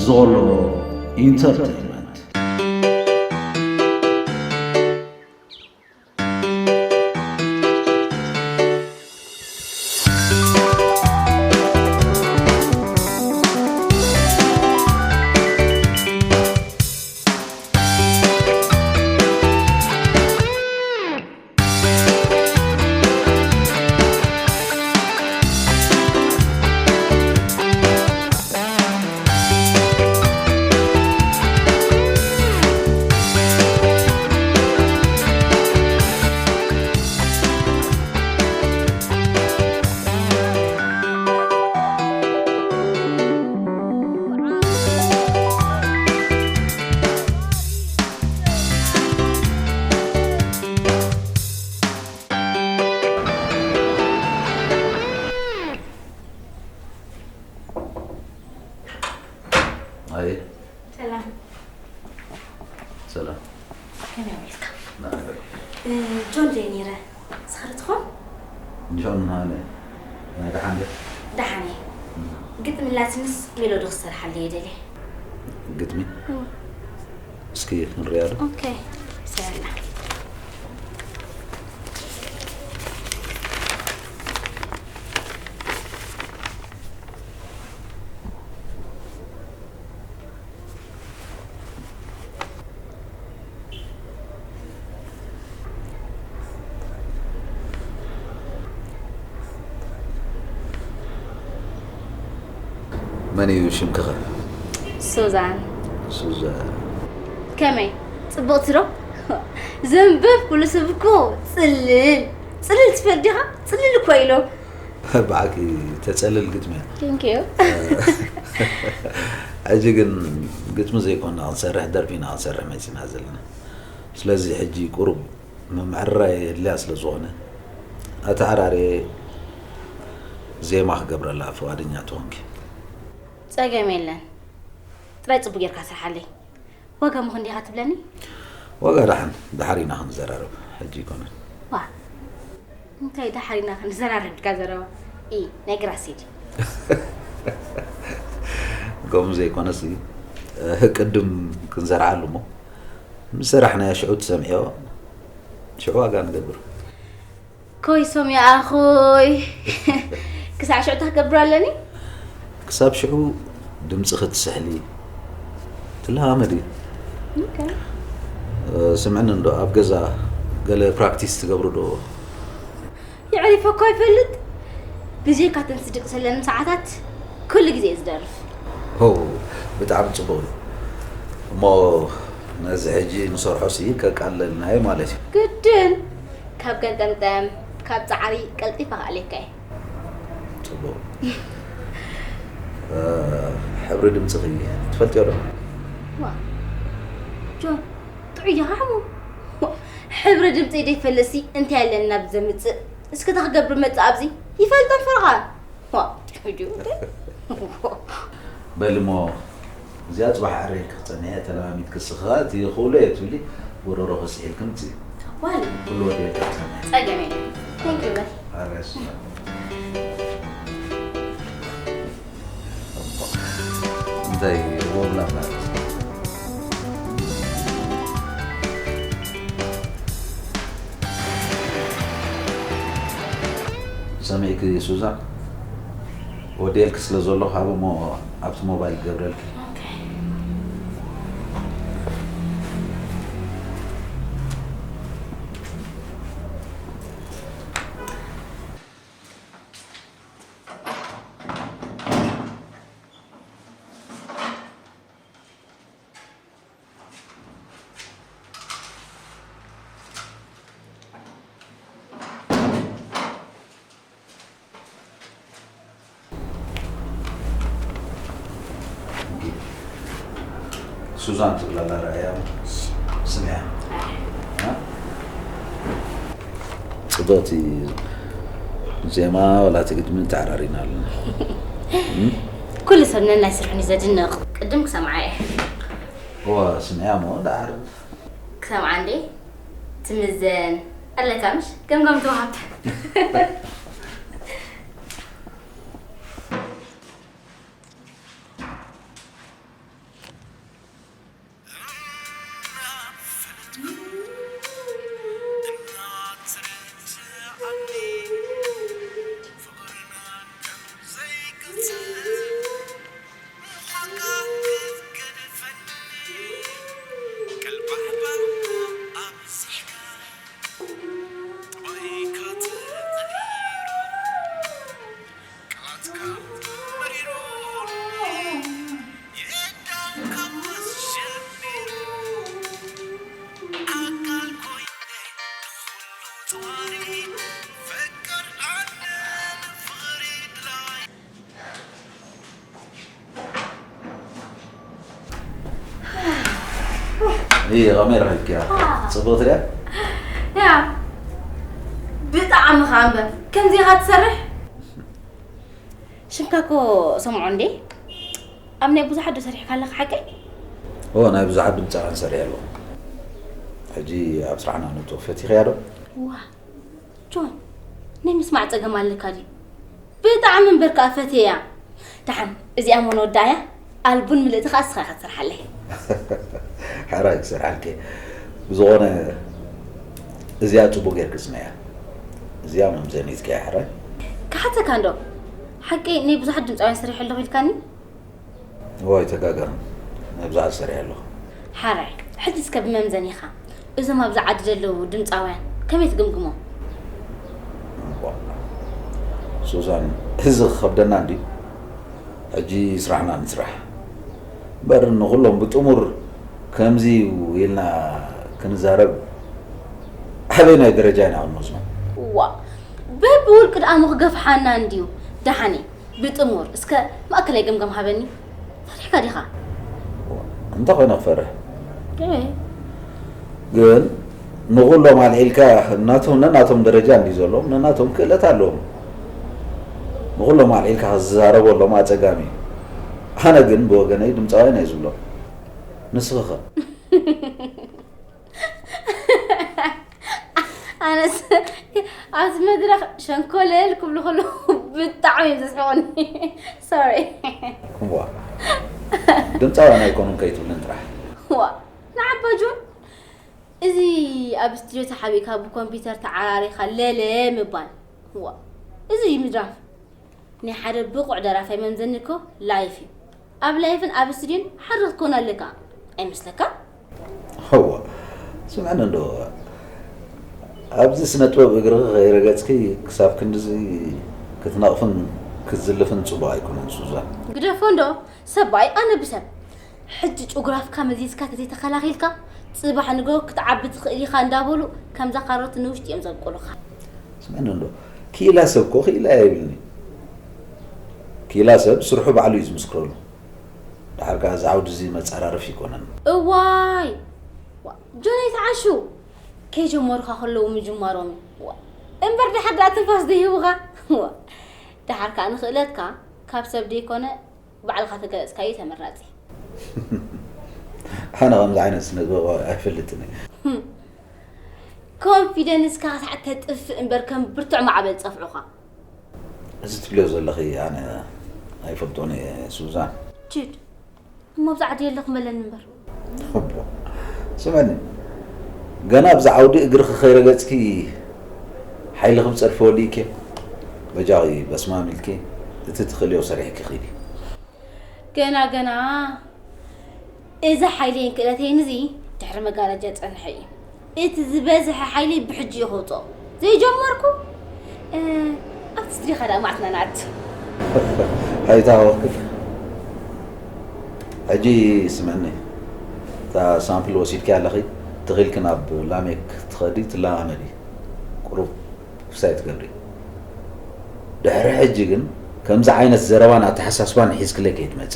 ሶሎ ኢንተርቴይንመንት። ኣየ ሰላም። ሰላም። ከመይ ውዒልካ? ናዕለ። እ፣ ጆን ደይ ነይረ። ንስኻ ዶ ትኾን? ጆን ሃነ። ናይ ደሓን ድያ? ደሓን እየ። እም። ግጥሚ ላትንስ ሜሎዲ ክሰርሓለይ እየ ደልየ። ግጥሚ? እም። እስኪ ክንሪኣ ዶ? ኦኬ። ሰላም። መን እዩ ሽምክኸ? ሱዛን። ሱዛን። ከመይ? ጽብቕቲ ዶ? ዘንበብ ኩሉ ሰብ እኮ ጽልል፣ ጽልል ትፈል ዲኻ? ጽልል እኮ ኢሎም። ብሓቂ ተጸልል ግጥሚ እያ። Thank you። ሕጂ ግን ግጥሚ ዘይኮንና ክንሰርሕ፣ ደርፊ ኢና ክንሰርሕ መጺና ዘለና። ስለዚ ሕጂ ቁሩብ ምምዕርራይ የድልያ ስለ ዝኾነ፣ ኣተዓራርየ ዜማ ክገብረላ ፍቓደኛ ትኾንኪ? ጸገም የለን። ጥራይ ጽቡቕ ጌርካ ስርሓለይ። ዋጋ እሞ ክንደይ ኢኻ ትብለኒ? ዋጋ ደሓን፣ ደሓር ኢና ክንዘራረብ፣ ሕጂ ኣይኮነን። ዋ፣ እንታይ ደሓር ኢና ክንዘራረብ ኢልካ ዘረባ? ኢ፣ ናይ ግራት ሲ ዲ። ከምኡ ዘይኮነሲ፣ ቅድም ክንሰርሓሉ እሞ፣ ምስ ሰራሕናዮ ሽዑ ትሰምዕዮ፣ ሽዑ ዋጋ ንገብር። ኮይሶም ይኣኹይ። ክሳዕ ሽዑ እንታይ ክገብር ኣለኒ? ክሳብ ሽዑ ድምፂ ክትስሕሊ ትለማመዲ። ኦኬ። እ፣ ስምዕኒ እንዶ፣ ኣብ ገዛ ገለ ፕራክቲስ ትገብሩ ዶ? የዕሪፈ እኮ ይፈልጥ። ብዘይካ ተን ስድቅ ዘለኒ ሰዓታት ኩሉ ግዜ እየ ዝደርፍ። ሆ፣ ብጣዕሚ ጽቡቕ እዩ። እሞ ነዚ ሕጂ ንሰርሖ ሲ ከቃልለልና እዩ ማለት እዩ። ግድን። ካብ ገልጠምጠም፣ ካብ ጻዕሪ ቀልጢፈ ከኣልየካ እየ። ጽቡቕ። እ፣ ሕብሪ ድምጽኺ ትፈልጥዮ ዶ? ዋ፣ ጆን፣ ጥዑይ ዲኻ ሕሙ? ዋ፣ ሕብሪ ድምጺ ደይፈልጥሲ እንታይ ኣለኒ ናብ ዘምጽእ? እስኪ እንታይ ክገብር መጽእ ኣብዚ? ይፈልጦ ፍርቓ። ዋ፣ ጥዑይ ድዩ እንዴ? በሊ እሞ እዚኣ ጽባሕ ኣዕርየልኪ ክጸንሕ እየ፣ ተለማሚድኪ እስኺ ከኣ እቲ ክብሎ እየ ትብሊ፣ ጎረሮ ከስሒልኪ ምጽኢ። ዋል። ኩሉ ወዲኤልካ ክጸንሕ። ጸገም የለን። Thank you በል። ኣረስ። እንታይ ወብላ ማለት? ሰሚዕኪ ሱዛን? ወዲኤልኪ ስለ ዘለኹ፣ ሃቢ እሞ ኣብቲ ሞባይል ክገብረልኪ። ኦኬ። ሱዛን ትብል ኣላ፣ ረኣያ፣ ስምያ። እ? ጽብቕቲ ዜማ ዋላ እቲ ግጥሚ ተዓራሪና ኣለና። እም? ኩሉ ሰብ ነናይ ስርሑ እዩ ዘድንቕ። ቅድም ክሰምዓ እየ። እዋ፣ ስምያ እሞ ደሓር። ክሰምዓ እንዴ? ትምዘን ኣለካ ምሽ? ገምጋም ተዋሃብ። እየ፣ ኸመይ ረኺብክያ? ጽብቕቲ ድያ? ያ፣ ብጣዕሚ ኸኣ እምበር፣ ከምዚ ኢኻ ትሰርሕ? ሽምካ እኮ ሰምዖ እንዴ? ኣብ ናይ ብዙሓት ዶ ሰሪሕካ ኣለኻ ሓቀይ? ኦ፣ ናይ ብዙሓት ድምጻውያን ሰሪሐ ኣለኹ። ሕጂ ኣብ ስራሕና ንእቶ፣ ፈቲኽያ ዶ? ዋ፣ ጆን፣ ናይ ምስማዕ ጸገም ኣለካ ድዩ? ብጣዕሚ እምበር ከኣ ፈትየያ። ደሓን፣ እዚኣ እሞ ንወዳእያ፣ ኣልቡን ምልእቲ ከኣ እስኻ ኢኻ ትሰርሓለይ። ሕራይ ክሰርሓልኪ። ብዝኾነ፣ እዚኣ ጽቡቕ ጌርኪ ጽንዕያ። እዚኣ መምዘኒትኪ እያ፣ ሕራይ። ክሓተካ እንዶ፣ ሓቂ ናይ ብዙሓት ድምጻውያን ሰሪሐ ኣለኹ ኢልካኒ? እዋ ኣይተጋገርን፣ ናይ ብዙሓት ሰሪሐ ኣለኹ። ሓራይ፣ ሕጂ እስከ ብመምዘኒኻ እዞም ኣብዚ ዓዲ ዘለዉ ድምጻውያን ከመይ ትግምግሞም? እዋ፣ ሱዛን፣ እዚ ክኸብደና እንድዩ። ሕጂ ስራሕና ንስራሕ። እምበር ንኹሎም ብጥሙር ከምዚ እዩ ኢልና ክንዛረብ ኣበየናይ ደረጃ ኢና ክንወስኖ? እዋ፣ በብውልቂ ደኣ እሞ ክገፍሓና እንድዩ። ደሓን እዩ። ብጥሙር፣ እስከ ማእከላይ ገምጋም ሃበኒ። ፈሪሕካ ዲኻ? እንተ ኾይነ ክፈርሕ። እየ። ግን ንኹሎም ኣልዒልካ ናቶም ነናቶም ደረጃ እንዲ ዘለዎም ነናቶም ክእለት ኣለዎም። ንኹሎም ኣልዒልካ ክዝዛረበሎም ኣጸጋሚ እዩ። ኣነ ግን ብወገነይ ድምጻውያን እየ ዝብሎም። ንስኺ ኸ? ኣነስ ኣብቲ መድረኽ ሸንኮለል ክብሉ ከለዉ ብጣዕሚ እዮም ዘስሕቑኒ። ሶሪ። እዋ፣ ድምፃውያን ኣይኮኑን ከይትብልን ጥራሕ። ዋ፣ ንዓባ ጆን፣ እዚ ኣብ ስቱድዮ ተሓቢእካ ብኮምፒውተር ተዓራሪኻ ለለ ምባል፣ ዋ፣ እዚ እዩ ምድራፍ። ናይ ሓደ ብቑዕ ደራፋይ መምዘኒ እኮ ላይፍ እዩ። ኣብ ላይፍን ኣብ ስቱድዮን ሓደ ክትኮን ኣለካ ኣይመስለካ? እዋ፣ ስምዕኒ እንዶ፣ ኣብዚ ስነ ጥበብ እግርኺ ከይረገጽኪ ክሳብ ክንድዚ ክትነቕፍን ክትዝልፍን ጽቡቕ ኣይኮነን ሱዛን። ግደፎ እንዶ፣ ሰብኣይ ኣነ ብሰብ። ሕጂ ጭጉራፍካ መዚዝካ ተዘይተኸላኺልካ፣ ጽባሕ ንግሆ ክትዓቢ ትኽእል ኢኻ እንዳበሉ ከምዛ ካሮት ንውሽጢ እዮም ዘብቁሉኻ። ስምዕኒ እንዶ፣ ክኢላ ሰብ እኮ ክኢላ እያ ይብልኒ። ክኢላ ሰብ ስርሑ ባዕሉ እዩ ዝምስክረሉ። ደሓር ከኣ እዚ ዓውዲ እዚ መጻራረፊ ይኮነን። እዋይ! ዋ፣ ጆን ኣይትዓሹ። ከይጀመሩኻ ከለዉ ምጅማሮም እዩ። ዋ፣ እምበር ደሓር ደኣ ትንፋስ ዘይህቡኻ። ዋ፣ ደሓር ከኣ ንኽእለትካ ካብ ሰብ ዘይኮነ ባዕልኻ ተገለጽካዮ ተመራጺ። ኣነ ከምዚ ዓይነት ስነ ጥበባዊ ኣይፈልጥን እየ። ኮንፊደንስካ ክሳዕ ተጥፍእ እምበር ከም ብርቱዕ ማዕበል ጸፍዑኻ። እዚ ትብልዮ ዘለኺ ኣነ ኣይፈልጦን እየ ሱዛን። ችድ፣ እሞ ኣብዚ ዓዲ የለኹም በለኒ እምበር። እቦ፣ ስምዕኒ፣ ገና ኣብዚ ዓውዲ እግርኺ ከይረገጽኪ ሓይልኺ ብጸድፊ ወዲእኪ። በጃኺ በስማም ኢልኪ እቲ ትኽእልዮ ሰሪሕኪ ኺዲ። ገና ገና እዚ ሓይለይን ክእለተይን እዚ ድሕሪ መጋረጃ ዝጸንሐ እዩ። እቲ ዝበዝሐ ሓይለይ ብሕጂ እዩ ከውጽኦ። ዘይጀመርኩ፣ እ፣ ኣብቲ ስቱዲዮኻ ደኣ መዓትና ንኣቱ። ኣይታ ወክፍ። ሕጂ ስምዕኒ፣ እታ ሳምፕል ወሲድኪ ኣለኺ፣ ትኺልኪ ናብ ላሜክ ትኸዲ ትለማመዲ። ቁሩብ ክፍሳይ ትገብሪ። ድሕሪ ሕጂ ግን ከምዚ ዓይነት ዘረባን ኣተሓሳስባን ሒዝክለይ ከይትመጺ።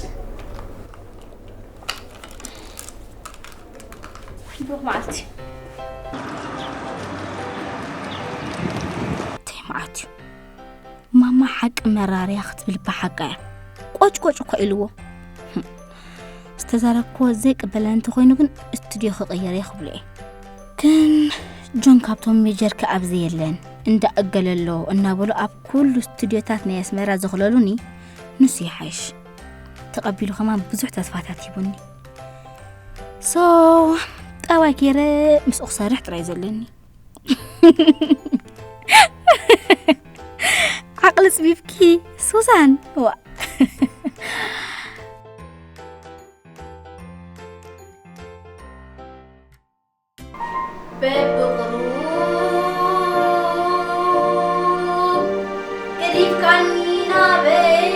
ብሩኽ መዓልቲ። እንታይ መዓት እዩ? ማማ ሓቂ መራርያ ክትብል ብሓቃ እያ። ቆጭ ቆጭ እኮ ኢልዎ። ዝተዛረብክዎ ዘይቅበለኒ እንተኾይኑ ግን ስቱድዮ ክቕየር እየ ክብሎ እየ። ግን ጆን ካብቶም ሜጀር ከ ኣብዚ የለን፣ እንዳ እገለ ኣሎ እናበሉ ኣብ ኩሉ ስቱድዮታት ናይ ኣስመራ ዝኽለሉኒ ንሱ ይሓይሽ። ተቐቢሉ ከማን ብዙሕ ተስፋታት ሂቡኒ። ሶ፣ ጠባይ ገይረ ምስኡ ክሰርሕ ጥራይ ዘለኒ። ዓቕሊ ጽቢብኪ ሱዛን። ዋ። በብቕሩብ ገዲፍካኒ ናበይ፣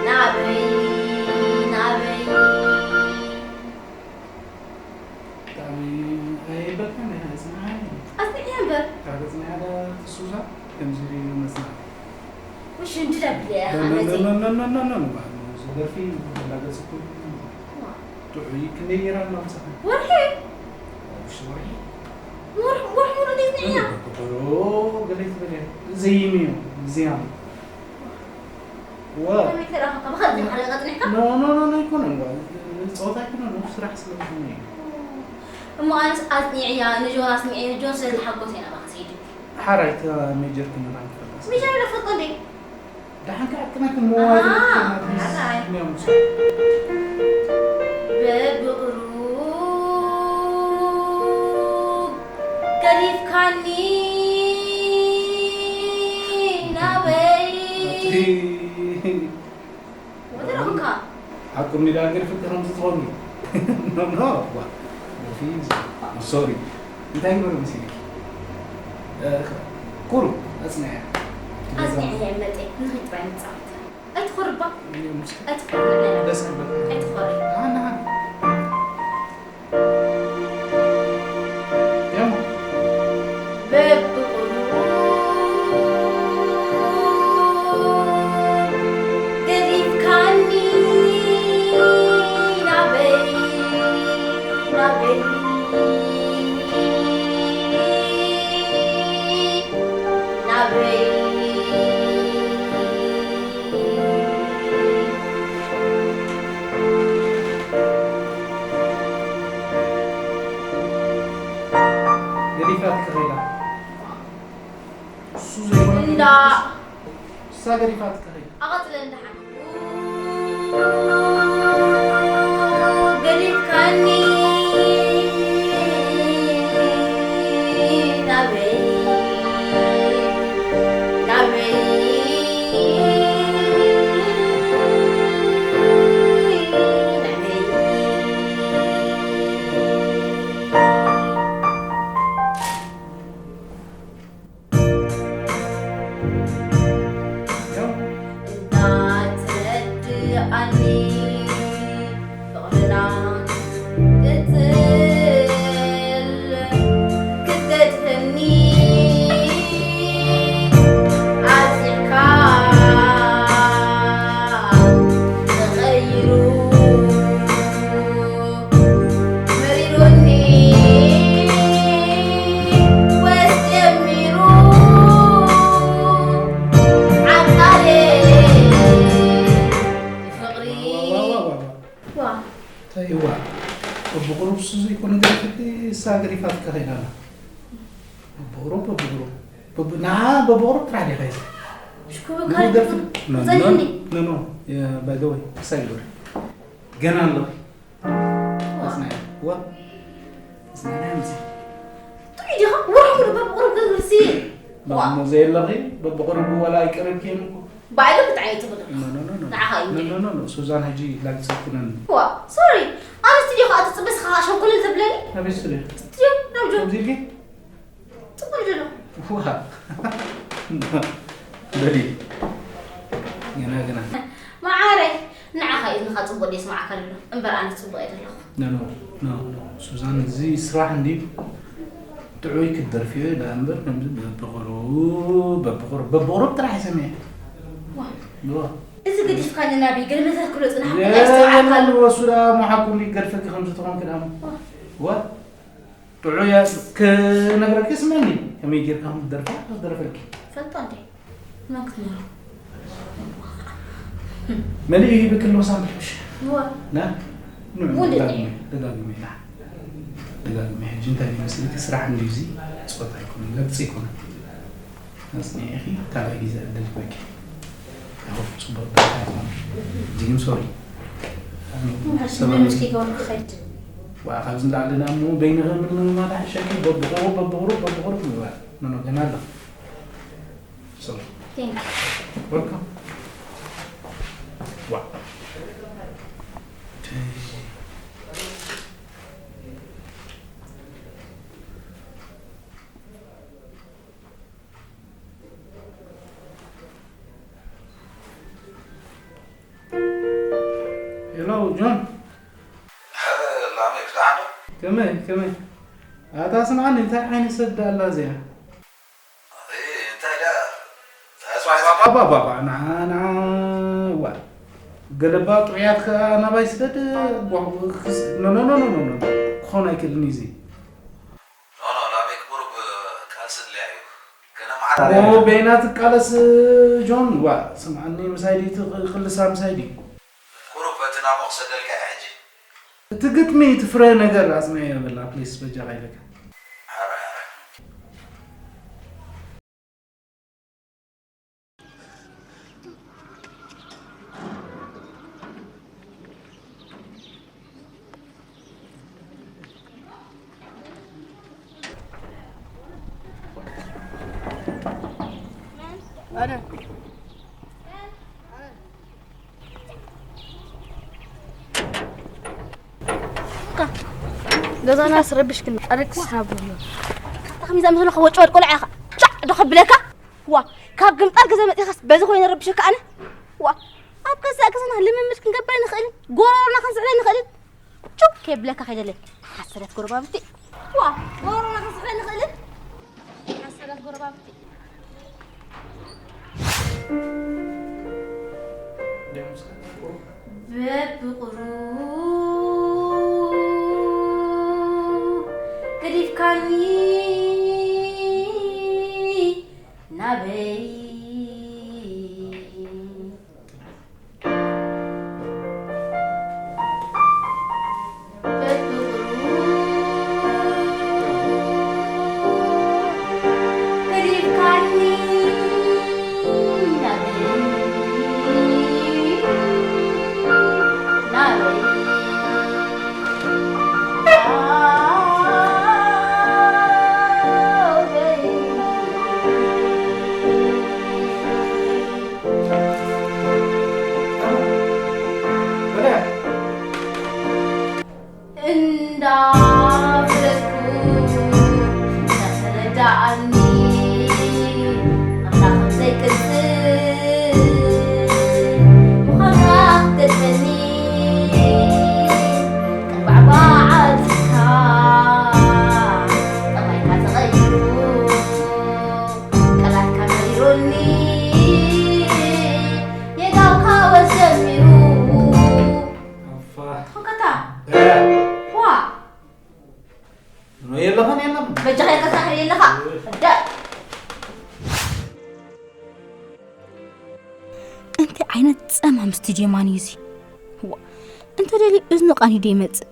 ናበይ፣ ናበይ። ብጣዕሚ ኣየበልካን ኢኻ፣ ኣጽንዓኒ። ኣጽንዕያ እምበር። ካብ ኣጽንዕያ ዳ ትሱዛ ከምዚ ድዩ መጽናዕቲ? ውሽ እንዲ ደብለ ኢኻ መጺ። ኖ፣ ኖ፣ ኖ፣ ኖ፣ ኖ፣ ኖ፣ ኖ፣ እዚ ደርፊ እንዳገጽኩ። ዋ። ጥዑይ ክንደይ ነይራ እናምሳኻ? ወርሒ ሽወርሒ ወርሒ ወርሒ ሙሉ እንዴት ንዕያ ቆሎ ገለ ትበልያ ዘይም እዩ ዝያም ወ ከመይ ተረኸብካ ብኸዚ ሓደ ቀጥኒሕካ ኖ ኖ ኖ ኖ ኣይኮነን ዋ ጸወታ ኣይኮነን ዋ ስራሕ ስለ ዝኾነ እዩ እሞ ኣነስ ኣጽኒዕያ ንጆን ኣስሚዐ ንጆን ስለ ዝሓጎሰ ኢና ባኻ ሰይድ ሓራይ እታ ሜጀር ክንራን ትፈልጣ ሚሻ ለፈጦ እንዴ ደሓን ክዕቅነኩም መዋይል ኣሃ፣ ከማት ሓራይ። ሚያምሱ በብቕሩብ ገዲፍካኒ ናበይ ወደረኹምካ ሓቁ ሚዳ ገድፍካ ከም ዝትኾኑ ኖ ኖ ዋ ፊዝ ሶሪ እንታይ ግበር መሲልኪ ቁሩ ኣጽናያ ኣዝኒዐ እየ መጤ ንኽጥራይ ምጻወት ኣይትኾርባ ኣይትኾር ደስ ክብል ኣይትኾር ኣና ያማ በብቕሩብ ገዲፍካኒ ናበይ ናበይ ናበይ ገዲፋት ክኸዳ እሱ ዘይኮነ እንዳ እሳ ገዲፋት ክኸዳ ኣቐጽለን ደሓን ገዲፍካኒ ናበይ ናበይ ናበይ እንዳተረድኣኒ ፍቕርና ቅጽል ክትገድፈኒ ኣብዚሕካ ተቐይሩ መሪሩኒ ወስ ጀሚሩ ዓቃሌ ፍቕሪ ዋ እንታይ ዋ በብቑሩብ እሱ ዘይኮነ ገሪፈኪ እሳ ገሪፋትካ ከይዳ ኣላ በብቑሩብ በብቑሩብ በብ- ንዓ በብቑሩብ ጥራሕ ዲኻ ኢዛ ሽኩብካ ይደርፍ ዘይኒ ኖ ኖ ባይ ዘ ወይ ክሳይ ይግበር ገና ኣለኺ ኣጽናያ ዋ ኣጽናያ ምዚ ጥዑይ ዲኻ ወርሒ ሙሉ በብቑሩብ ገርሲ እሞ ዘየለኺ በብቑሩብ ወላ ኣይቀረብክየን እኮ ባዕሉ ብጣዕሚ ትብሉ ኖ ኖ ኖ ኖ ንዓኻ እዩ ኖ ኖ ኖ ኖ ሱዛን ሕጂ ላግጽ ኩነን ዋ ሶሪ ኣነ ስቱዲዮ ከዓ ትፅበ ስኻ ሸንኮለል ተብለኒ ኣበይ ስቱዲዮ ስቱዲዮ ናብ ጆ ከምዚ ኢልኪ ፅቡቅ ዘሎ ዋ በሊ ገና ገና መዓረይ ንዓኻ እዩ ንኻ ፅቡቅ ደስማዓካ ዘሎ እምበር ኣነ ፅቡቅ እየ ዘለኹ ኖ ኖ ኖ ኖ ሱዛን እዚ ስራሕ እንዲ ጥዑይ ክትደርፍዮ ኢላ እምበር ከምዚ በብቕሩብ በብቕሩብ በብቕሩብ ጥራሕ ይሰምዐ ዋ ዋ እዚ ገዲፍካኒ ናበይ ገለ መተክሎ ፅናሕ ኣይስተውዓልካሉ ወሱ ደኣ መሓኩም ገድፈኪ ከምዚ ትኾንኪ ደኣ ዋ ጥዑይ እያ ክነግረኪ ስምዕኒ ከመይ ጌርካ ከም ትደርፋ ክደርፈልኪ ፈልጦ እንዴ መን ክትነግሮ መሊኡ ሂብኪ ኣለዎ ሳምሒ ምሽ ዋ ና ንዑ ወንድ ደጋግመ ደጋግመ ኢና ደጋግመ ሕጂ እንታይ ይመስልኪ ስራሕ እንድዩ እዚ ፆታ ኣይኮነን ለብፂ ኣይኮነን ኣፅኒዕኺ ካልኣይ ግዜ ዕድል ክበኪ ያው ፅቡቅ ደረጃ ኣይኮነን እጅግም ሶሪ ምንሽ ከይገበርኩ ኸይድ ዋ ካብዚ ንላዕሊ ዳሞ በይንኺ ምንማዳ ሕሸኪ በብቑሩብ በብቑሩብ በብቑሩብ ምግባር ኖኖ ገና ኣሎ ሶሪ ቴንክ ወልካም ዋ ሄሎ ጆን ላሜክ ደሓን ዶ? ከመይ ከመይ ኣታ ስምዓኒ እንታይ ዓይነት ሰብ ደኣ ኣላ እዚኣ እንታይ ደኣ ባባባባ ንዓ ንዓ ዋ ገለባ ጥዑያት ከኣ ናባይ ስደድ። ቧ-፣ ክስ-፣ ኖ፣ ኖ፣ ኖ፣ ኖ፣ ኖ፣ ኖ። ክኾን ኣይክእልን እዩ እዚ። ኖ፣ ኖ፣ ላሜክ ቁሩብ ቃልሲ ድልያ እዩ። ገና መዓት ኦ፣ በይና ትቃለስ ጆን። ዋ፣ ስምዓኒ፣ ምሳይ ድዩ ትኽልሳ ምሳይ ድዩ? ቁሩብ በቲ ናሞ ክሰደልካ እየ ሕጂ። እቲ ግጥሚ፣ እቲ ፍረ ነገር ኣጽንዐዮ በላ፣ ፕሊስ፣ በጃኻ ኢለካ። ሓራይ፣ ሓራይ። ገዛና ስረብሽ ግን ኣደቅስ ሃብሎ። ካብታ ከሚዛ ምስሉ ከወጭ ወድ ቆልዓ ኢኻ። ጫዕ ዶ ከብለካ? ዋ፣ ካብ ግምጣል ገዛ መጺኻስ በዚ ኮይነ ረብሸካ ኣነ? ዋ፣ ኣብ ገዛእ ገዛና ልምምድ ክንገብር ኣይንኽእልን? ጎሮሮና ክንስዕል ኣይንኽእልን? ጩብ ከብለካ ከይደለ። ሓሰረት ጎረባብቲ። ዋ፣ ጎሮሮና ክንስዕል ኣይንኽእልን? ሓሰረት ጎረባብቲ። በብቑሩብ ገዲፍካኒ ናበይ? እንዳፈለጥኩ እንዳተረዳኣኒ ኣምላኽ ዘይቅጽል ምዃንካ ክትገልጸኒ ቀባዕባዕ ኣልካ ጠባይካ ተቐይሩ ቃላትካ መሪሩኒ የጋውካ ወዝ ጀሚሩ ኣፋ። ትኾንከታ? እ። ዋ። ኖ የለኸን የለም። በጃኻ የቀሳሕር የለኻ? እዳ። እንታይ ዓይነት ጸማም ስቱድዮ ማን እዩ እዚ? ዋ፣ እንተ ደልዩ እዝኑ ቃኒዶ ይመጽእ።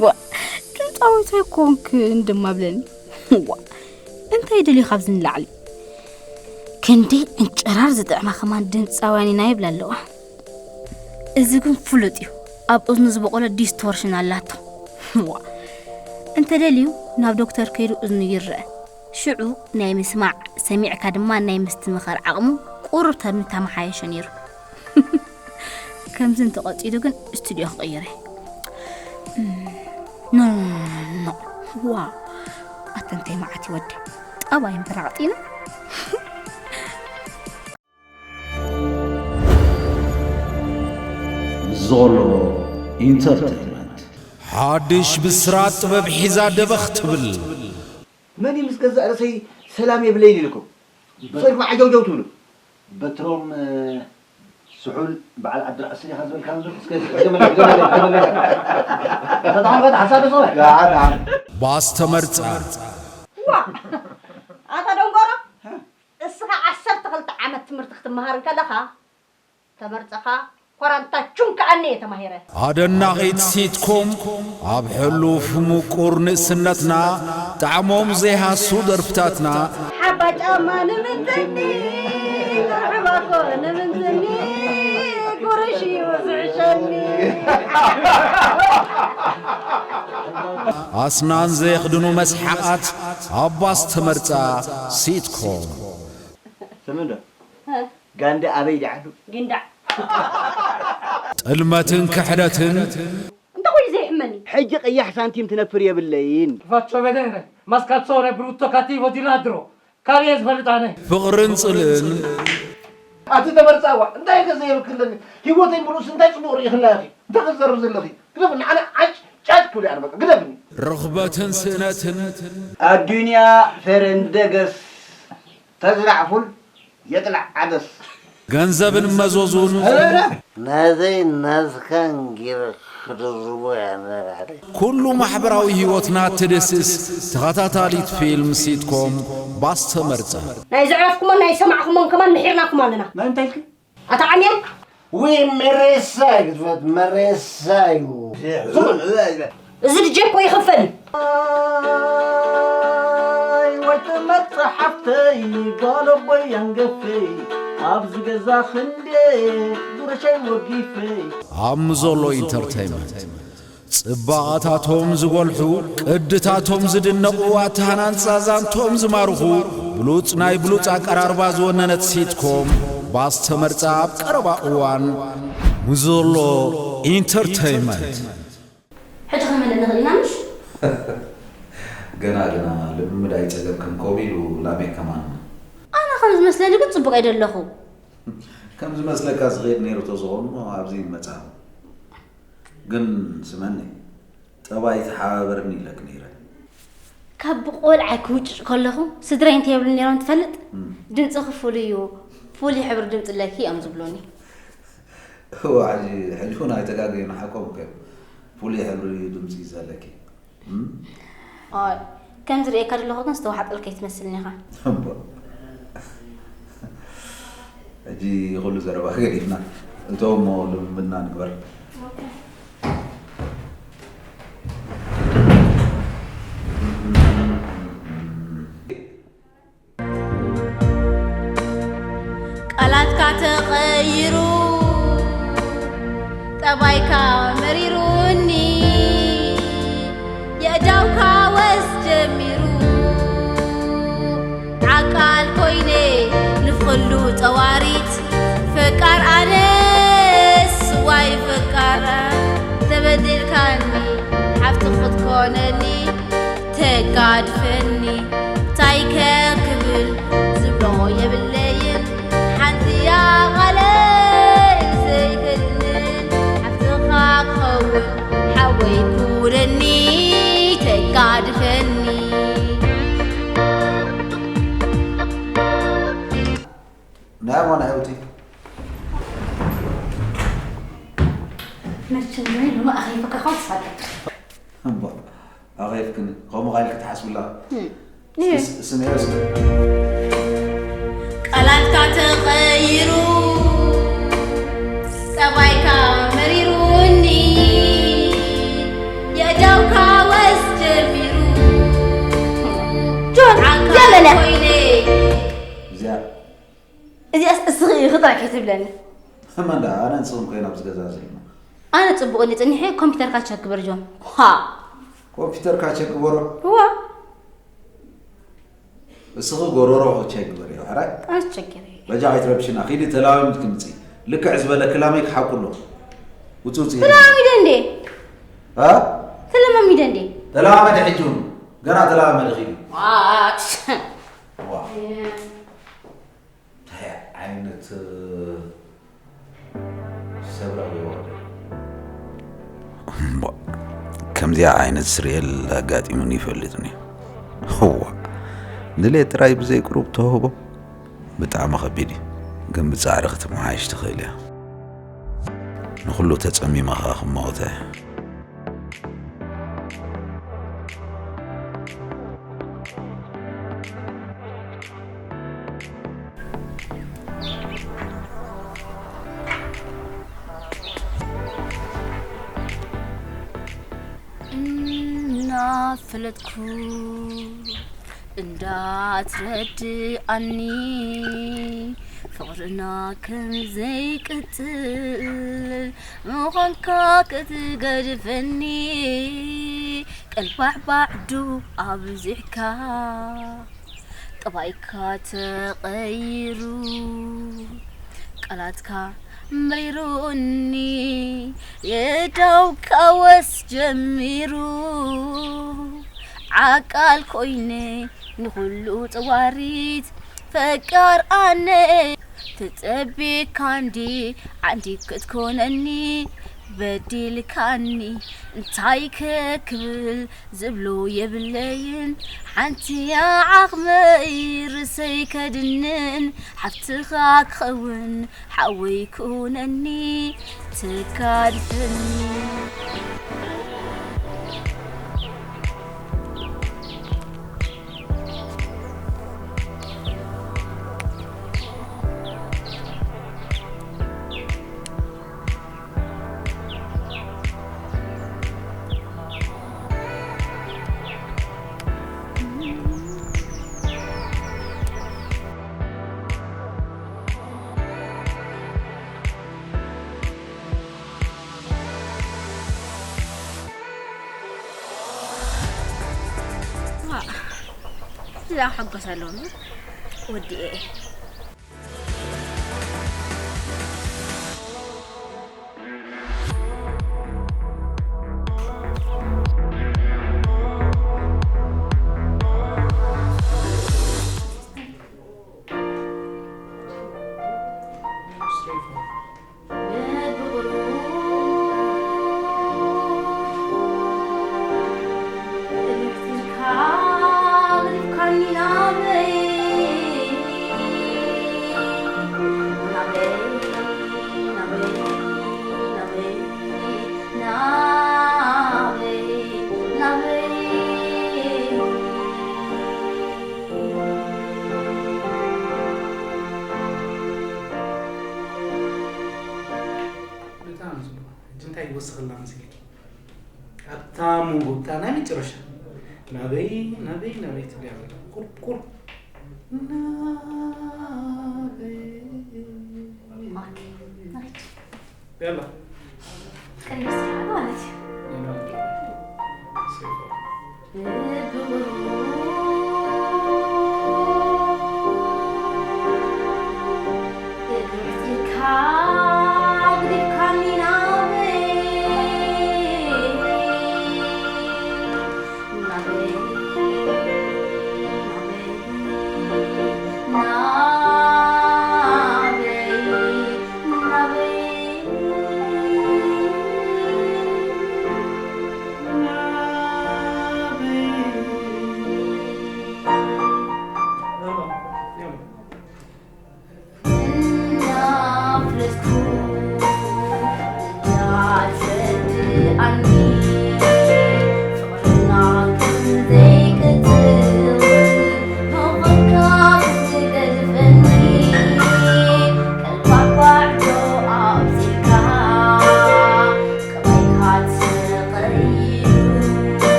ዋ፣ ድምጻዊት ኣይኮንክን ድማ ብለኒ። ዋ፣ እንታይ ደልዩ ካብዚ ንላዕሊ? ክንደይ ዕንጭራር ዝጥዕማ ከማን ድምጻውያን ኢና ይብላ ኣለዋ። እዚ ግን ፍሉጥ እዩ። ኣብ እዝኑ ዝበቖለ ዲስቶርሽን ኣላቶ። ዋ፣ እንተ ደልዩ ናብ ዶክተር ከይዱ እዝኑ ይረአ። ሽዑ ናይ ምስማዕ፣ ሰሚዕካ ድማ ናይ ምስትምኻር ዓቕሙ ቁሩብ ተምተመሓየሸ ነይሩ። ከምዚ እንተቐጺሉ ግን ስቱድዮ ክቕይር እየ። ኖ፣ ኖ፣ ኖ፣ ኖ። ዋ፣ ኣታ እንታይ መዓት እዩ ወደይ። ጠባይ እምበር ኣቕጢኑ። ዞሎ ኢንተርተይንመንት። ሓድሽ ብስራት ጥበብ ሒዛ ደበኽ ትብል። መን እዩ ምስ ገዛእ ርእሰይ ሰላም የብለይን ኢልኩም ሶይፍኩም ዓጀውጀው ትብሉ? በትሮም ስሑል በዓል ዓዲ ራእሲ ዲኻ ዝበልካ ዘሎ? እስከ ድገመለይ፣ ድገመለይ፣ ድገመለይ። ተጣዕምካ ሓሳብ ዶ ሰብኣይ? ደሓን፣ ደሓን። ባስ ተመርጻ። ዋእ! ኣታ ደንጎሮ፣ እስኻ ዓሰርተ ክልተ ዓመት ትምህርቲ ክትመሃር እንከለኻ፣ ተመርጸኻ ኮራንታ ቹንካ ኣነ እየ ተማሂረ። ኣደናቒት ሲትኮም ኣብ ሕሉፍ ምቁር ንእስነትና ጣዕሞም ዘይሃሱ ደርፍታትና። ሓባ ጫማ ንምንትኒ፣ ጥርሑ ባኮ ንምንትኒ፣ ቁርሽ እዩ ዝሕሸኒ። ኣስናን ዘየኽድኑ መስሓቓት ኣብ ባስ ተመርጻ ሲትኮም። ስምዶ ጋንዲ ኣበይ ድዩ ዓዱ? ጊንዳዕ። ጥልመትን ክሕደትን። እንተ ኮይኑ ዘይሕመኒ። ሕጂ ቀያሕ ሳንቲም ትነፍር የብለይን። Ti faccio vedere, ma scalzone brutto cattivo di ladro. ካበይ እየ ዝፈልጥ ኣነ? ፍቕርን ጽልእን። ኣቲ ተመርጻ ዋእ እንታይ ከ ዘየብክለኒ ህይወተይ ምሉእስ እንታይ ጽቡቕ ርኢኽላ ኢኺ እንታይ ክትዘርብ ዘለኺ ግደፍኒ ኣነ ዓጭ ጫጭ ክብል እየ ኣነ በቃ ግደፍኒ። ርኽበትን ስእነትን። ኣዱንያ ፈረንደገስ ተዝራዕ ፉል የጥላዕ ዓደስ። ገንዘብን መዞዙን ናተይ ናትካን ጌረ ክድርቦ እያ ነባዕለይ። ኩሉ ማሕበራዊ ህይወትና ትድስስ ተኸታታሊት ፊልም ሲትኮም ባስተመርጸ። ናይ ዘዕረፍኩሞን ናይ ሰማዕኩሞን ከማን ምሒርናኩም ኣለና። ናይ እንታይ ኢልኪ? ኣታ ዓሚያ ውይ መሬሳ እዩ ክትፈት መሬሳ እዩ። እዚ ድጀ እኮ ይኽፈል እዩ። ወይ መጽሓፍተይ ጓለቦይ ኣንገፈይ ኣብዚ ገዛ ክንዴ ጉርሸይ ወጊፈይ ኣብ ምዞሎ ኢንተርተይመንት ጽባቐታቶም ዝጎልሑ ቅድታቶም ዝድነቑ ኣተሃናንጻ ዛንቶም ዝማርኹ ብሉጽ ናይ ብሉጽ ኣቀራርባ ዝወነነት ሲትኮም ባስተመርጻ ኣብ ቀረባ እዋን ምዞሎ ኢንተርተይመንት ሕጂ ክንመልእ ንኽእል ኢና ምሽ? ገና ገና ልምምድ ኣይጸገብክን ከምኡ ኢሉ ላሜክ ከማን ኣነ ከም ዝመስለኒ ግን ጽቡቕ ኣይደለኹ። ከም ዝመስለካ ዝኸይድ ነይሩ ተዝኸውን እሞ ኣብዚ ይመጻ ግን ስመኒ ጠባይ ተሓባበርኒ ኢለክ ነይረ። ካብ ብቆልዓይ ክውጭጭ ከለኹ ስድራይ እንታይ ይብሉ ነይሮም ትፈልጥ? ድምፅኺ ፍሉይ እዩ፣ ፍሉይ ሕብሪ ድምፂ ኣለኪ እዮም ዝብሉኒ። እዋዕ ሕጂ እውን ኣይተጋገዩን ሓቆም እኮ እዮም። ፍሉይ ሕብሪ ድምፂ እዩ ዘለኪ። ኣይ ከም ዝርእየካ ዘለኹ ግን ዝተዋሓጠልካ ኣይትመስልን ኢኻ። እምቦ ሕጂ ኩሉ ዘረባ ገዲፍና እቶ እሞ ልምምድና ንግበር። ቃላትካ ተቐይሩ ጠባይካ መሪሩኒ የእዳውካ ወስ ጀሚሩ ዓቃል ኮይነ ንፍቕሉ ጸዋሪት ፈቃር ኣነስ ዋይ ፈቃር ተበዲልካኒ ሓፍቲ ክትኮነኒ ተጋድፈኒ ታይ ከክብል ዝብሎ የብለይን ሓንቲ እያ ቓለይ ዘይክድንን ሓፍትኻ ክኸውን ሓወይ ኩነኒ ተጋድፈኒ ናይ ኣማን ሕውቲ መቸም ናይ ሎሚ ኣኸይፈካ ኸው ትሳቀቅ እምባ ኣኸይፍክኒ ከምኡ ቃል ክትሓስብላ ስምዒ ቃላትካ ተቐይሩ ጸባይካ መሪሩኒ የእዳውካ ወስ ጀሚሩ ጆን ጀመለ ኮይነ እዚኣ እዚኣስ እስኺ ኢኺ ጥራይ ከይትብለኒ። ከማን ደኣ ኣነ ንስኽን ኮይና ኣብዚ ገዛ ዘለና። ኣነ ጽቡቕ እንዲ ጽኒሐ ኮምፒተርካ ቸክ ግበር ጆን። ኳ ኮምፒተርካ ቸክ ግበሮ። ዋ እስኺ ጎሮሮ ቸክ ግበሪ ሕራይ። ኣስቸገሪ። በጃ ከይትረብሽና ኺዲ ተላዊም ትምጺ። ልክዕ ዝበለ ክላመይ ክሓቁ ኣሎ። ውጽ ውጽ ኢለ። ተላሚደ እንዴ? እ? ተለማሚደ እንዴ? ተለማመደ ሕጂ እውን። ገና ተለማመደ ኺዲ። ዋሽ። ዋ እንታይ ዓይነት ሰብ ረኺቦ? እምቧ፣ ከምዚኣ ዓይነት ስርኤል ኣጋጢሙኒ ይፈልጥን እዩ። እዋ፣ ድሌት ጥራይ ብዘይ ቁሩብ ተውህቦ ብጣዕሚ ከቢድ እዩ። ግን ብጻዕሪ ክትመሓየሽ ትኽእል እያ። ንኹሉ ተጸሚማ ኸኣ ክመወታ እያ። እናፈለጥኩ እንዳትረድኣኒ ፍቕርና ከም ዘይቅጽል ምዃንካ ክትገድፈኒ ቀልባዕባዕዱ ኣብዚሕካ ጠባይካ ተቐይሩ ቃላትካ መሪሩኒ የእዳውካ ወስ ጀሚሩ ዓቃል ኮይነ ንኹሉ ጸዋሪት ፈቃር ኣነ ተጸቢካ እንዲ ዓንዲ ክትኮነኒ በዲልካኒ እንታይ ከክብል ዝብሎ የብለይን። ሓንቲ ዓቕመይ ርእሰይ ከድንን ሓፍትኻ ክኸውን ሓወይ ኩነኒ ተካድፈኒ። እዛ ሓጎስ ኣለዎም ወዲኤ። በጣም ጽቡቅ። ሕጂ እንታይ ይወስኸላ መሲልኪ? ኣብታ መንጎ፣ ኣብታ ናይ መጨረሻ፣ ናበይ፣ ናበይ፣ ናበይ ትብልያ ዘላ? ቁርብ፣ ቁርብ። ናበይ? ኦኬ፣ ናይት። ያላ። ቅድስቲ ማለት እዩ። ኖ፣ ኖ፣ ኖ። ሴፍ።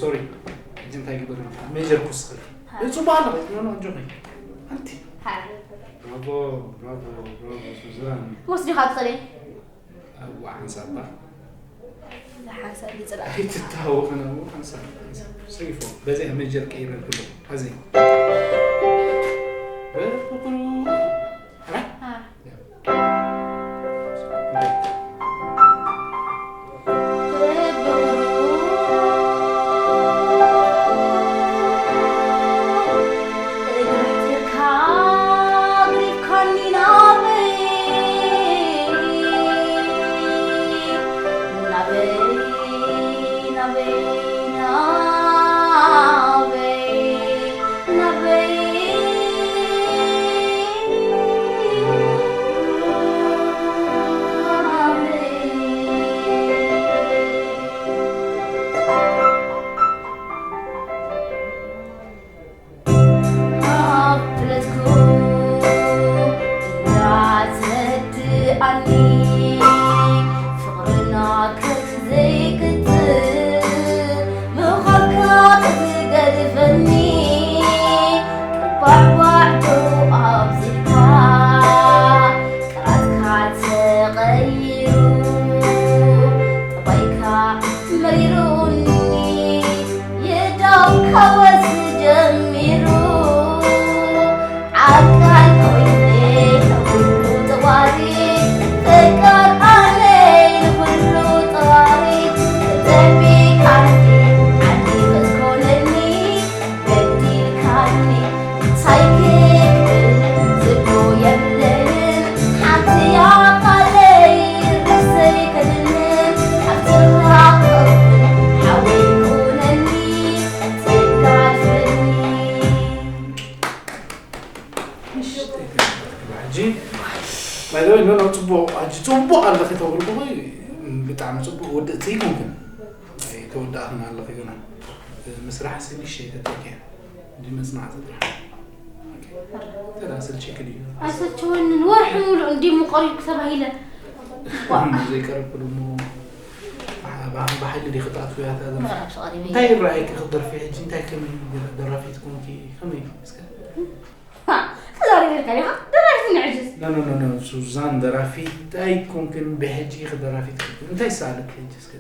ሶሪ፣ ሕጂ እንታይ ግበር? ሜጀር ክውስኸልኪ። ጽቡቕ ኣለኺ። ኖ፣ ኖ፣ ኣጆኺ። ኣንቲ። ሃይ። ብራቮ፣ ብራቮ፣ ብራቮ፣ ሱዛን። ወስዲኻ ትኽእል። እዋ፣ ሓንሳብ እባ። ሓንሳብ ይጽላእ። ኣይትታወቕን፣ እዋ፣ ሓንሳብ፣ ሓንሳብ። ስሪፎ፣ በዚኣ ሜጀር ቀይረ ክብሎ። ሓዚ። በፍቕሩ። ኣላ? ሃ። ኣለኺ ተብልኩኺ ብጣዕሚ ጽቡቕ፣ ወድእቲ ኣይኮንክን። ኣይተወዳእኽን ኣለኺ ገና። ምስራሕ ሲ ንእሽተይ ተተኪያ። እንዲ መጽናዕቲ ጥራሕ። ተዳ ስልችኪ ድዩ? ኣይሰልችወንን፣ ወርሒ ሙሉእ እንዲ ምቆሪኩ ተባሂለ። ዘይቀረብኩ ደሞ ብሓ-፣ ብሓ-፣ ብሓይሊ ዲኺ ትኣትውያ እታ ዘመን? ምዕራብ ተቐሪበ። እንታይ ይረኣየኪ ክትደርፊ ሕጂ? እንታይ ከመይ ደራፊት ኮንኪ? ከመይ እስከ? ሃ፣ ተዛሪበልካ ዲኻ? ደራፊት ንዕጅዝ። ኖ፣ ኖ፣ ኖ፣ ኖ፣ ሱዛን ደራፊት ኣይኮንክን፣ ብሕጂ ኢኺ ደራፊት ክትኮን። እንታይ ይሰኣለኪ ሕጂ እስከ?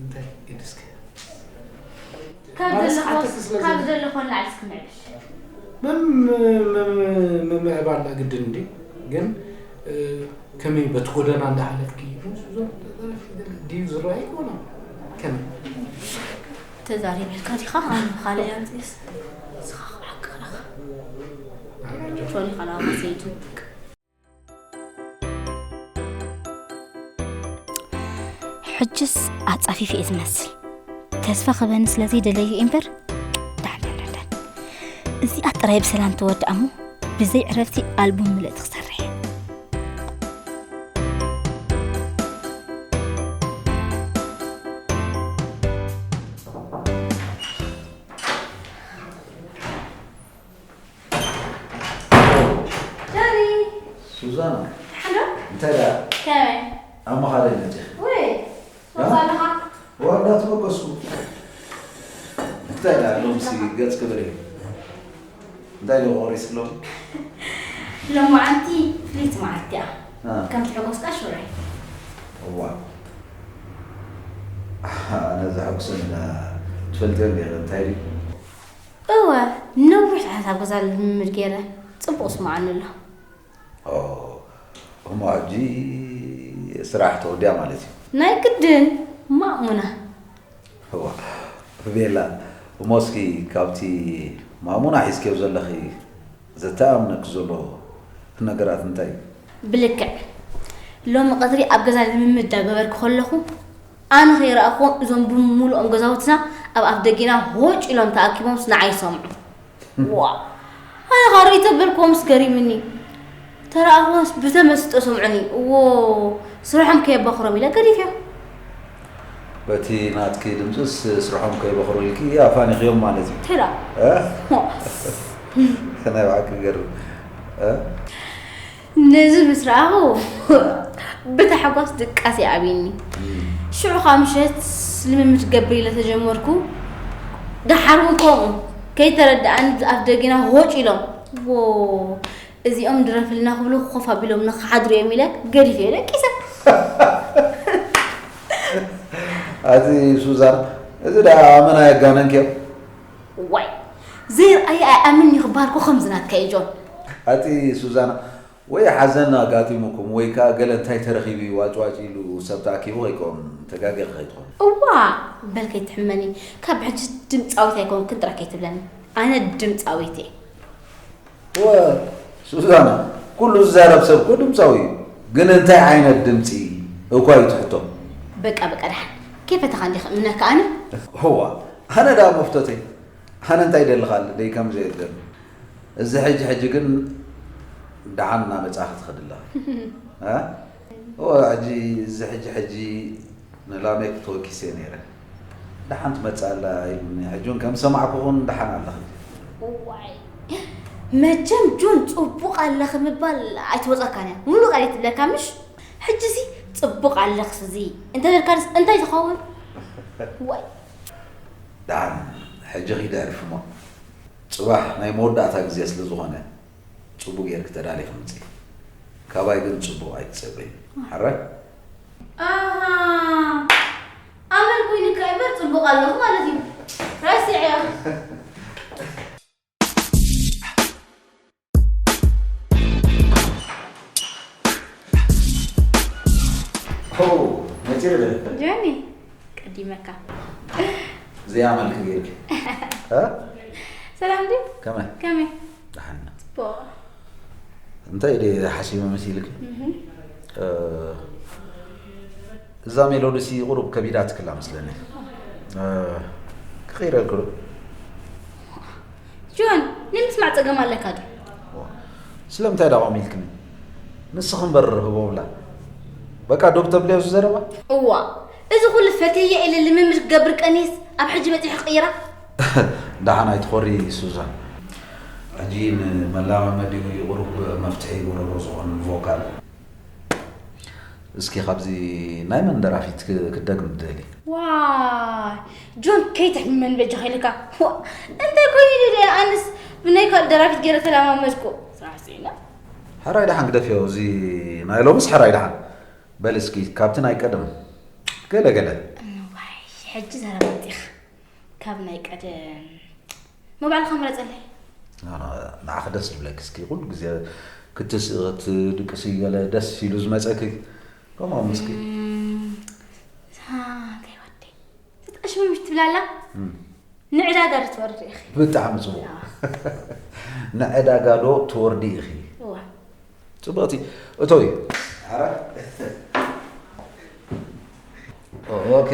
እንታይ ኢድ እስከ? ካብ ማለት ዘለኾ-፣ ሰዓት እስከ ስለ ካብ ዘለ-፣ ዘለኾ ንላዕሊ እስኪ ምዕብል። መም-፣ መም-፣ ምምዕባል ግድን እንዲ፣ ግን፣ እ፣ ከመይ በቲ ጎደና እንዳሓለፍኪ፣ ሱዛን ደራፊት ድዩ ዝረኣይ? ወላ ከመይ? ተዛሪበልካ ዲኻ? ኣነ ካልእ ኣምፅእስ። ንስኻ ከዓ ክራኻ። ጆኒ ኸላ መሰይቱ። ሕጅስ ኣጻፊፈ እየ ዝመስል። ተስፋ ክበኒ ስለ ዘይደለዩ እምበር፣ ዳን፣ ዳን፣ ዳን፣ ዳን። እዚኣ ጥራይ ብሰላም ትወድእ እሞ፣ ብዘይ ዕረፍቲ ኣልቡም ምልእቲ ክሰርሕ እየ። ጆኒ። ሱዛና። ሓሎ። እንታይ ደኣ? ከመይ? ኣብ መኻደይ መጺኺ? ወይ፣ እ? መጻ ኣለኻ? ዋ፣ እንዳተበገስኩ። እንታይ ደኣ ሎምሲ ገጽ ክብሪ? እንታይ ደኣ ቆሪስ ሎሚ? ሎማዓንቲ ፍልይቲ መዓልቲ እያ። እ። ከም ትሕጎስ ከኣ ሹራይ። እዋ። ኣነ ዘሐጉሰኒ ትፈልጥዮ እንዲኺ፣ እንታይ ድዩ? እወ፣ ነዊሕ ሰዓት ኣብ ገዛ ልምምድ ገይረ። ጽቡቕ ስምዓኒ ኣሎ። ኦ፣ እሞ ሕጂ ስራሕ ተወዲኣ ማለት እዩ? ናይ ግድን፣ ማእሙና። እዋ፣ ቤላ፣ እሞ እስኪ ካብቲ ማእሙና ሒዝክዮ ዘለኺ ዘተኣምነኪ ዘሎ ነገራት እንታይ እዩ? ብልክዕ፣ ሎሚ ቀትሪ ኣብ ገዛ ልምምድ እንዳገበርኩ ከለኹ፣ ኣነ ከይረኣኹዎም እዞም ብምሉኦም ገዛውትና ኣብ ኣፍ ደጊና ሆጭ ኢሎም ተኣኪቦምስ ንዓይ ይሰምዑ። ዋ! ኣነ ኸኣ ርእይ ተበልክዎምስ ገሪምኒ። ተረኣኹዎምስ ብተመስጦ ሰምዑኒ። እዎ፣ ስርሖም ከየባኽሮም ኢለ ገዲፈዮ። በቲ ናትኪ ድምፅስ ስርሖም ከይበኽሩ ኢልኪ ኣፋኒኽዮም ማለት እዩ። ተራ። እ? ናይ ብሓቂ ገርም። እ? ነዚ ምስ ረኣኹ ብታሕጓስ ድቃስ ይኣብየኒ። እም። ሽዑ ኸኣ ምሸት ልምምድ ክገብር ኢለ ተጀመርኩ። ደሓር እውን ከምኡ ከይተረድኣኒ ብኣፍ ደጊና ሆጭ ኢሎም። ዎ፣ እዚኦም ድረፍልና ክብሉ ኮፍ ኣቢሎም ንኽሓድሩ እዮም ኢለ ገዲፈዮ ደቂሰ። ኣቲ ሱዛን፣ እዚ ደኣ ኣመና የጋነንክዮ። ዋይ፣ ዘይረኣየ ኣይኣምን እዩ ክበሃል እኮ ከምዚ ናትካ እዩ ጆን። ኣቲ ሱዛና፣ ወይ ሓዘን ኣጋጢሙኩም ወይ ከኣ ገለ እንታይ ተረኺቡ እዩ ዋጭዋጭ ኢሉ ሰብ ተኣኪቡ ከይከውን ተጋጊኺ ከይትኾኒ። እዋ፣ በል ከይትሕመኒ፣ ካብ ሕጂ ድምፃዊት ኣይኮንክን ጥራይ ከይትብለኒ። ኣነ ድምፃዊት እየ። እወ፣ ሱዛና፣ ኩሉ ዝዛረብ ሰብ እኮ ድምፃዊ እዩ። ግን እንታይ ዓይነት ድምፂ እኳ እዩ ትሕቶ። በቃ፣ በቃ፣ ደሓን። ከይፈተኻ እንዲኺ እምነካ ኣነ? እዋ፣ ኣነ ደኣ መፍቶተይ። ኣነ እንታይ ይደሊ ካልእ ደይ ከም ዘየድለኒ። እዚ ሕጂ ሕጂ ግን ደሓን እናመጻኺ ትኸዲ ኣለኺ። እ? እወ፣ ሕጂ እዚ ሕጂ ሕጂ ንላሜክ ተወኪሰ ነይረ። ደሓን ትመጽእ ኣላ ኢሉኒ። ሕጂ እውን ከም ዝሰማዕኩ እውን ደሓን ኣለኺ። እዋይ፣ መቸም ጆን ጽቡቕ ኣለኺ ምባል ኣይትወጸካን እያ። ሙሉእ ቃል እየ ትብለካ ምሽ? ሕጂሲ ጽቡቕ ኣለኽስ እዚ እንተበልካንስ እንታይ ትኸውን? ዋይ። ደሓን፣ ሕጂ ኺድ ኣዕርፊ እሞ። ጽባሕ ናይ መወዳእታ ግዜ ስለ ዝኾነ፣ ጽቡቕ ጌርኪ ተዳሊኺ ምጺ። ካባይ ግን ጽቡቕ ኣይትጸበዪ። ሓራይ? ኣሃ፣ ኣመል ኮይኑካ እምበር ጽቡቕ ኣለኹ ማለት እዩ። ረሲዐዮ። ሆ፣ መጺእ በለ። ጆኒ፣ ቀዲመካ። ዘይኣመልኪ ጌርኪ። እ? ሰላም ድዩ? ከመይ? ከመይ? ደሓን። ጽቡቕ። እንታይ ድየ ሓሲበ መሲልኪ? እህ። እ፣ እዛ ሜሎዲሲ ቁሩብ ከቢዳትክላ መስለኒ። እ፣ ክቕይረልኪ ዶ? ጆን፣ ንምስማዕ ጸገም ኣለካ ድዩ? ዋ፣ ስለምንታይ ደኣ ቆም ኢልክኒ? ንስኺ እምበር ህቦብላ። በቃ ዶብ ተብልዮ እዚ ዘረባ። እዋ፣ እዚ ኩሉ ፈትየ ኢለ ልምምድ ክገብር ቀኒስ ኣብ ሕጂ በፂሑ ክቕይራ። ደሓን ኣይትኾሪ ሱዛን። ሕጂ ንመላማመዲ ቁሩብ መፍትሒ ጎረሮ ዝኾን ቮካል። እስኪ ካብዚ ናይ መን ደራፊት ክ- ክትደግም ትደሊ? ዋይ፣ ጆን ከይትሕመን በጃኻ ኢልካ። ዋ፣ እንታይ ኮይኑ ኢለ ኣነስ ብናይ ካልእ ደራፊት ገይረ ተለማመድኩ። ስራሕ ስኢና። ሕራይ ደሓን ግደፍዮ፣ እዚ ናይ ሎምስ ሕራይ ደሓን። በል እስኪ ካብቲ ናይ ቀደም ገለ ገለ። ዋይ፣ ሕጂ ዘረባ ወፂኻ። ካብ ናይ ቀደም መባዕልኻ ምረፀለይ። ንዓኺ ደስ ዝብለኪ እስኪ ኩሉ ግዜ ክትስእቲ ክትድቅሲ ገለ ደስ ኢሉ ዝመፀኪ ከምኦም እስኪ። እንታይ ወዲ ትጠሽሙ ምሽ ትብላላ ንዕዳጋ ዶ ትወርድ ኢኺ። ብጣዕሚ ፅቡቕ። ንዕዳጋ ዶ ትወርዲ ኢኺ? እዋ ፅብቕቲ እቶይ። ኦኬ።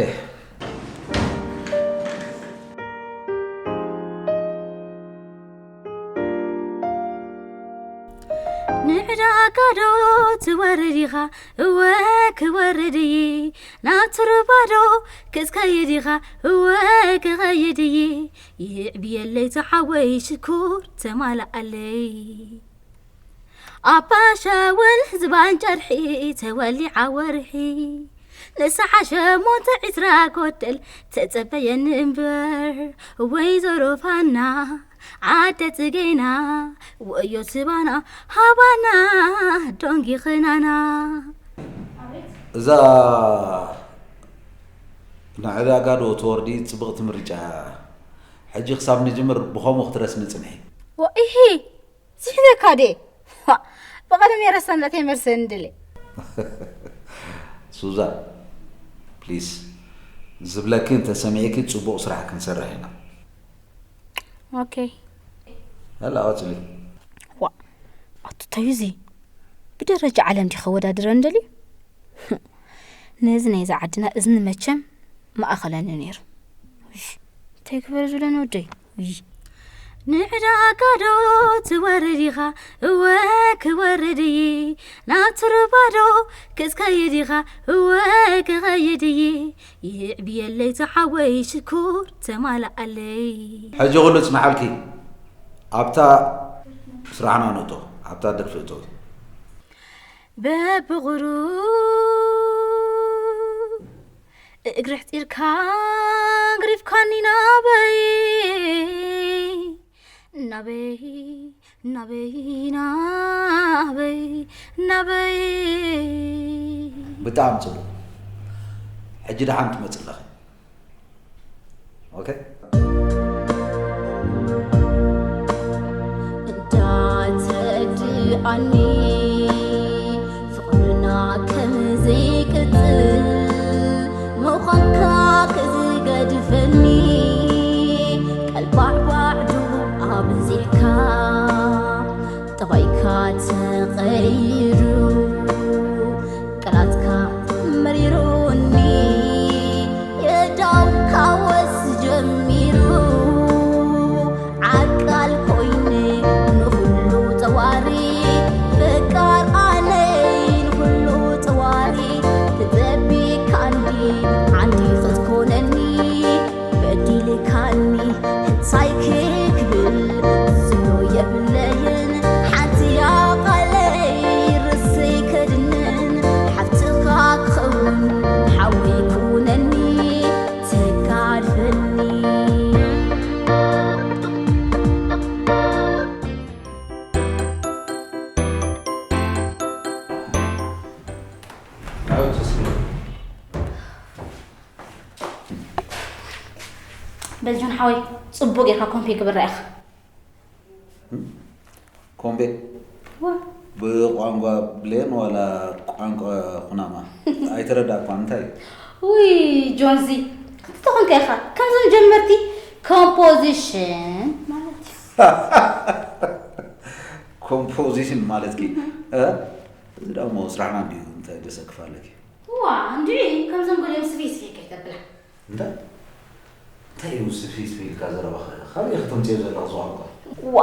ንዕዳጋ ዶ ትወርድ ኢኻ? እወ ክወርድ እየ። ናብ ትሩባ ዶ ክትከይድ ኢኻ? እወ ክኸይድ እየ። ይዕብየለይ ዝሓወይ ሽኩር ተማልኣለይ። ኣባሻ እውን ዝባን ጨርሒ ተወሊዓ ወርሒ ንስሓ ሸሞንተ ዒስራ ጎደል ተጸበየኒ እምበር ወይዘሮ ፋና ዓደ ጽጌና ወዮ ስባና ሃባና ዶንጊ ኽናና። እዛ ንዕዳጋ ዶ ትወርዲ ጽብቕቲ ምርጫ እያ። ሕጂ ክሳብ ንጅምር ብኸምኡ ክትረስኒ ጽንሒ። ወኢሂ ዝሕዘካ ድየ? ዋ፣ ብቐደም የረሰምለተይ መልሰ እንድለ። ሱዛን ፕሊስ ዝብለኪ እንተሰሚዕኪ ጽቡቕ ስራሕ ክንሰርሕ ኢና። ኦኬ። ያላ ቀጽሊ። ዋ፣ ኣቱታዩ እዚ ብደረጃ ዓለም ዲ ከወዳድረን ደልዩ? ነዚ ናይዛ ዓድና እዝኒ መቸም ማእኸለኒ ነይሩ። እሽ፣ እንታይ ክበር ዝብለኒ ወደይ? እይ። ንዕዳጋ ዶ ትወርድ ኢኻ? እወ ክወርድ እየ። ናብ ትሩባ ዶ ክትከይድ ኢኻ? እወ ክኸይድ እየ። ይዕብየለይ ዝሓወይ ሽኩር ተማልኣለይ። ሕጂ ኩሉ ጽንሓልኪ ኣብታ ስራሕና ንእቶ ኣብታ ደርፊ እቶ በብቑሩ እግሪ ሕፂርካ ግሪፍካኒ ናበይ ናበይ ናበይ ናበይ ናበይ ብጣዕሚ ጽቡቕ። ሕጂ ደሓን ትመጽእ ኣለኺ። ኦኬ። እንዳተድኣኒ ፍቕርና ከም ዘይቅጽል ምዃንካ ክዝገድፈኒ ቀልባዕባዕዶ ኣብዚሕካ ጠባይካ ተቐይሩ ቃላትካ መሪሩኒ የዳው ካወስ ጀሚሩ ዓቃል ኮይነ ንኹሉ ጠዋሪ ፈቃር ኣነይ ንኹሉ ጠዋሪ ተጸቢካኒ ዓንዲ ክትኮነኒ በዲልካኒ እንታይ ክብል ዝብሎ የብለይን ሓንቲ እያ ቃለይ ርስይ ከድንን ሓፍትኻ ክኸውን ሓወይ ኩነኒ ተጋድፈኒ በልጆን ሓወይ ጽቡቅ ጌርካ ኮምፒ ግብራ ኢኻ። ኮምቤ ብቋንቋ ብሌን ዋላ ቋንቋ ኩናማ ኣይተረዳእኳን እንታይ እዩ? ውይ ጆንዚ ክትኾንካ ኢኻ ከምዞም ጀመርቲ ኮምፖዚሽን ማለት እዩ። ኮምፖዚሽን ማለትኪ እ? እዚ ደሞ ስራሕና እንዲዩ እንታይ ደሰክፍ ኣለኪ? ዋ እንዲ ከምዞም ገሊኦም ስፍይ ስፍይ ከይተብላ። እንታይ እንታይ እዩ ስፍይ ስፍይ ኢልካ ዘረባኻ? ካበይ ኢኺ ተምፅዮ ዘለኺ እዚ ቋንቋ? ዋ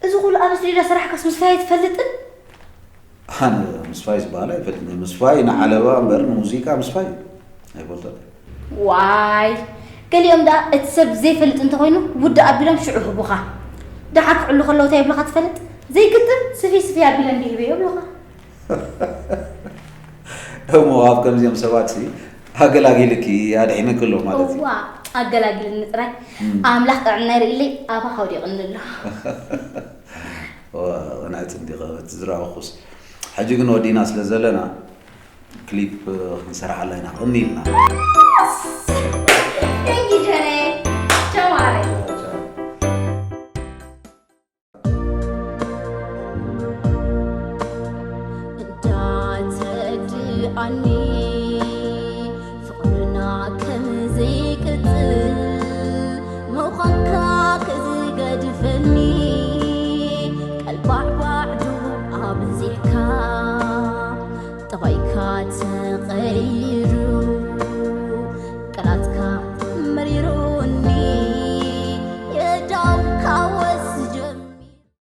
እዚ ኩሉ ኣብ ኣስትሬልያ ሰራሕካስ ምስ ፈያይ ትፈልጥን? ኣነ ምስፋይ ዝበሃል ኣይፈልጥን። ምስፋይ ንዓለባ እምበር ንሙዚቃ ምስፋይ ኣይፈልጦን። ዋይ፣ ገሊኦም ደኣ እቲ ሰብ ዘይፈልጥ እንተኾይኑ ውድእ ኣቢሎም ሽዑ ህቡኻ። ደሓር ክዕሉ ከለዉ እንታይ ይብሉኻ ትፈልጥ? ዘይግጥም ስፍይ ስፍይ ኣቢለ እንዲህ ህበዮ ይብሉኻ። እሞ ኣብ ከምዚኦም ሰባት ሲ ኣገላጊልኪ ኣድሒንኪ ኣሎ ማለት እዩ። እዋ፣ ኣገላጊልኒ ጥራይ። ኣምላኽ ጥዕና ይርእይለይ፣ ኣባኻ ወዲቕኒ ኣሎ። ቅንዕቲ እንዲኸ እቲ ዝረኣኹስ። ሕጂ ግን ወዲና ስለ ዘለና ክሊፕ ክንሰርሓላ ኢና። ቅኒ ኢልና። Thank you, ጀነይ። ቻው፣ ማረይ። እንዳተድኣኒ ፍቕርና ከም ዘይቅጽል ምዃንካ ክዝገድፈኒ ቀልባዕባዕዶ ኣብዚሕካ ጠባይካ ተቐይሩ